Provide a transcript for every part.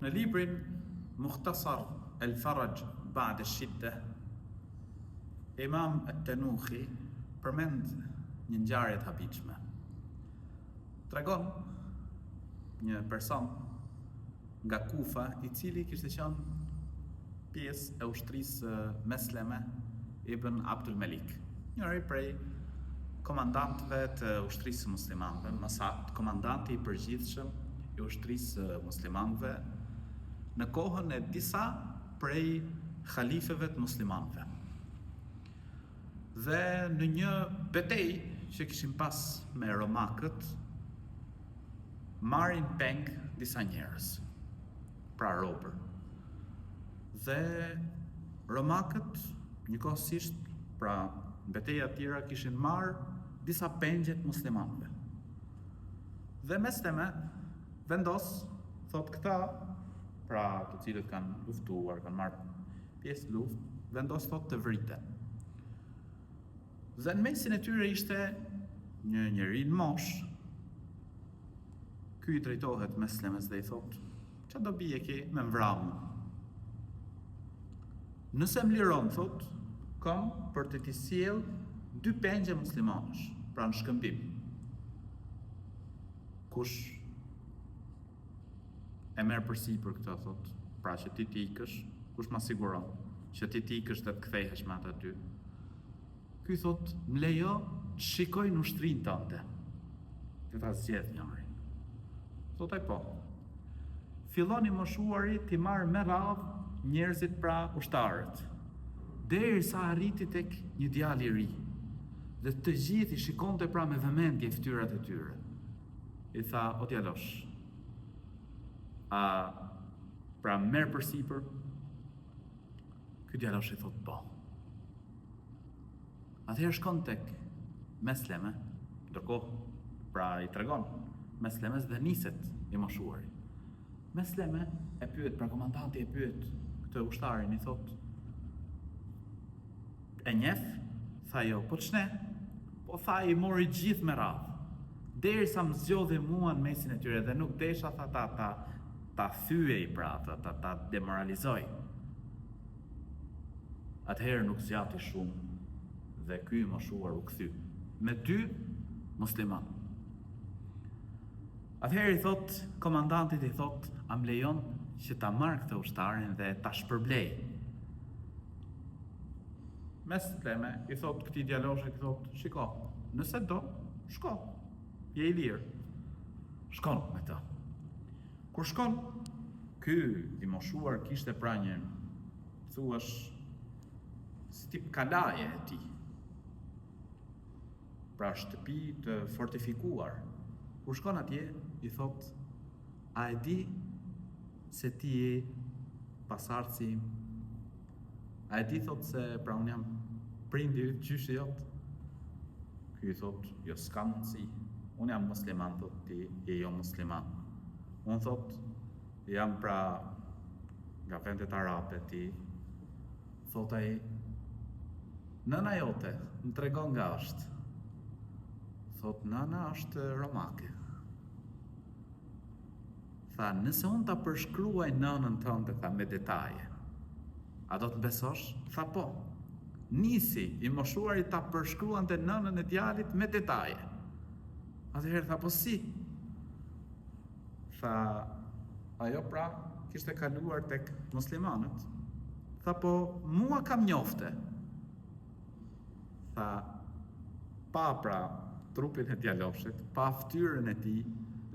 Në librin Mukhtasar el-Faraj ba'd esh-Shidde, Imam et-Tenuhi përmend një ngjarje të habitshme. Tregon një person nga Kufa, i cili kishte qenë pjesë e ushtrisë së Mesleme ibn Abdul Melik, njëri prej komandantëve të ushtrisë së muslimanëve, më saktë komandanti i përgjithshëm i ushtrisë së muslimanëve në kohën e disa prej halifeve të muslimanëve. Dhe në një betejë që kishin pas me romakët, marrin peng disa njerëz, pra robër. Dhe romakët njëkohësisht, pra në beteja të tjera kishin marrë disa pengje të muslimanëve. Dhe Mesleme vendos, thotë këta, pra të cilët kanë luftuar, kanë marrë pjesë luftë, vendos thotë të vriten. Dhe në mesin e tyre ishte një njeri në moshë. Ky i drejtohet Meslemes dhe i thotë, ça dobi e ke me më vra mu? Nëse më liron, thotë, kam për të t'i sjellë dy pengje muslimanësh, pra në shkëmbim. Kush e merr përsipër këtë, thotë, pra që ti të ikësh, kush ma siguron që ti të ikësh dhe të kthehesh me ata dy? Ky thotë, më lejo të shikoj në ushtrinë tënde dhe ta zgjedh njërin. Thotë ai po. Fillon i moshuari t'i marrë me radhë njerëzit pra ushtarët, derisa arriti tek një djalë i ri dhe të gjithë i shikonte pra me vëmendje fytyrat e tyre. I tha, o djalosh, a pra merr përsipër? Ky djalosh i thotë, po. Atëherë shkon tek Mesleme, ndërkohë, pra i tregon Meslemes dhe niset i moshuari. Mesleme e pyet, pra komandanti e pyet këtë ushtarin, i thotë, E njeh? Tha jo, po ç'ne? Po tha i mori gjithë me radhë. Derisa më zgjodhi mua në mesin e tyre dhe nuk desha tha ta ta ta thyej pra, ta ta ta demoralizoj. Atëherë nuk zgjati shumë dhe ky i moshuar u kthy me dy muslimanë. Atëherë i thotë komandantit i thotë, a më lejon që ta marr këtë ushtarin dhe ta shpërblej? Mesleme i thotë këtij djaloshit i thotë, shiko, nëse do, shko, je i lirë. Shkon me të. Kur shkon, ky i moshuar kishte pra një, thuash, si tip kalaje e tij. Pra shtëpi të fortifikuar. Kur shkon atje, i thotë, a e di se ti je pasardhësi im? A e di thotë se pra unë jam prindi yt, gjyshi jot? Ky i thotë, jo s'ka mundësi. Unë jam musliman, thotë ti je jo musliman. Unë thotë, jam pra nga vendet arabe ti. Thotë ai, nëna jote, më tregon nga është. Thotë, nëna është romake. Tha, nëse unë ta përshkruaj nënën tënde, tha, me detaje, a do të më besosh? Tha, po. Nisi i moshuari ta përshkruante nënën e djalit me detaje. Atëherë tha, po si? Tha, ajo pra kishte kaluar tek muslimanët. Tha, po mua ka më njofte. Tha, pa pra trupin e djaloshit, pa fytyrën e tij,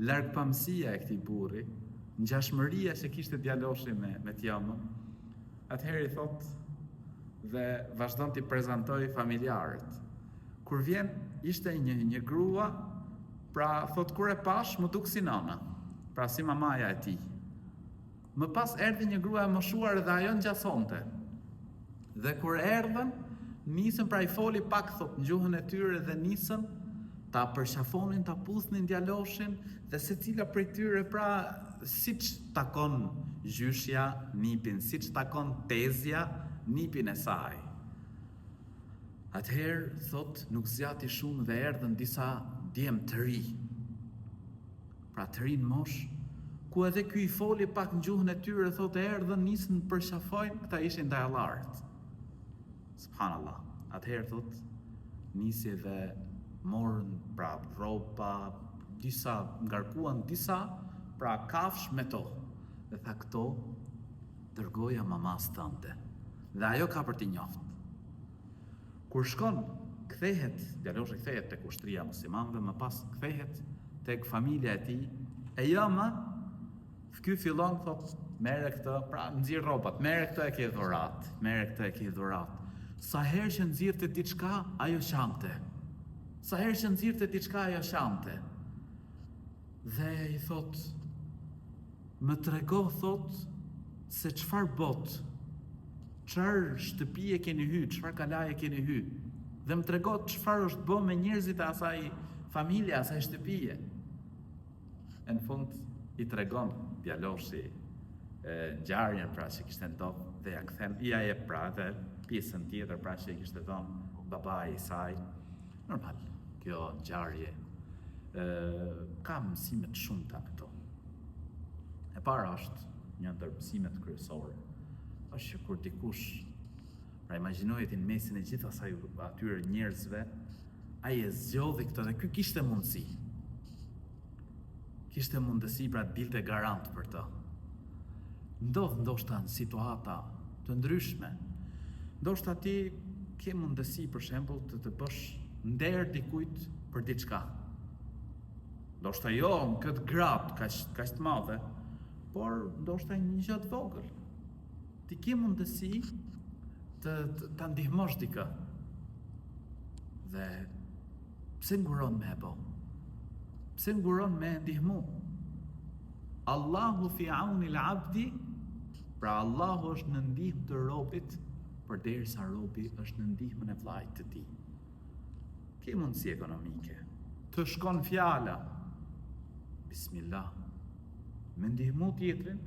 largpamësia e këtij burri, ngjashmëria që kishte djaloshi me me të jëmën, atëherë i thotë dhe vazhdon t'i prezantojë familjarët. Kur vjen, ishte një një grua, pra thotë kur e pashë, m'u duk si nëna, pra si mamaja e tij. Më pas erdhi një grua e moshuar dhe ajo ngjasonte. Dhe kur erdhën, nisën pra i foli pak thotë në gjuhën e tyre dhe nisën ta përqafonin, ta puthnin djaloshin dhe secila prej tyre pra siç takon gjyshja nipin, siç takon tezja nipin e saj. Atëherë, thotë, nuk zgjati shumë dhe erdhën disa djem të ri. Pra të ri në moshë. Ku edhe ky i foli pak në gjuhën e tyre, thotë erdhën, nisën të përqafojnë, këta ishin dajallarët. Subhanallah. Atëherë thotë nisi dhe morën pra rroba, disa ngarkuan disa pra kafshë me to. Dhe tha këto dërgoja mamasë tënde. Dhe ajo ka për t'i njoftë. Kur shkon, kthehet, djaloshi kthehet tek ushtria e muslimanëve, më pas kthehet tek familja e tij, e jëma, ky fillon thot, merre këtë, pra nxjerr rrobat, merre këtë e ke dhuratë, merre këtë e ke dhuratë. Sa herë që nxirrte diçka, ajo qante. Sa herë që nxirrte diçka, ajo qante. Dhe i thot, më trego, thot, se çfarë bote, çfarë shtëpie keni hy, çfarë kalaje keni hy, dhe më trego çfarë është bë me njerëzit e asaj familje, asaj shtëpie. E në fund i tregon djaloshi e, ngjarjen pra që kishte ndodhur dhe ja kthen, ia jep pra edhe pjesën tjetër pra që i kishte dhënë babai i saj. Normal, kjo ngjarje ë ka mësime të shumta me to. E para është një ndër mësimet kryesore, është që kur dikush, pra imagjinoje ti në mesin e gjithë asaj atyre njerëzve, ai e zgjodhi këtë dhe ky kishte mundësi. Kishte mundësi pra të dilte garant për të. Ndodh ndoshta në situata të ndryshme. Ndoshta ti ke mundësi për shembull të të bësh nder dikujt për diçka. Ndoshta jo në këtë gradë kaq kaq të madhe, por ndoshta një gjë të vogël. Ti ke mundësi të, të ta ndihmosh dikë. Dhe Pse nguron me e bo? Pse nguron me e ndihmu? Allahu fi auni l'abdi, pra Allahu është në ndihmë të robit, përderisa robi është në ndihmën e vllait të tij. Ke mundësi ekonomike, të shkon fjala, Bismillah, me ndihmu tjetrin,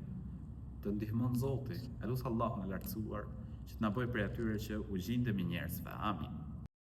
të ndihmon Zoti, e lus Allahun e lartësuar, që të na bëjë prej atyre që u gjindemi njerëzve. Amin.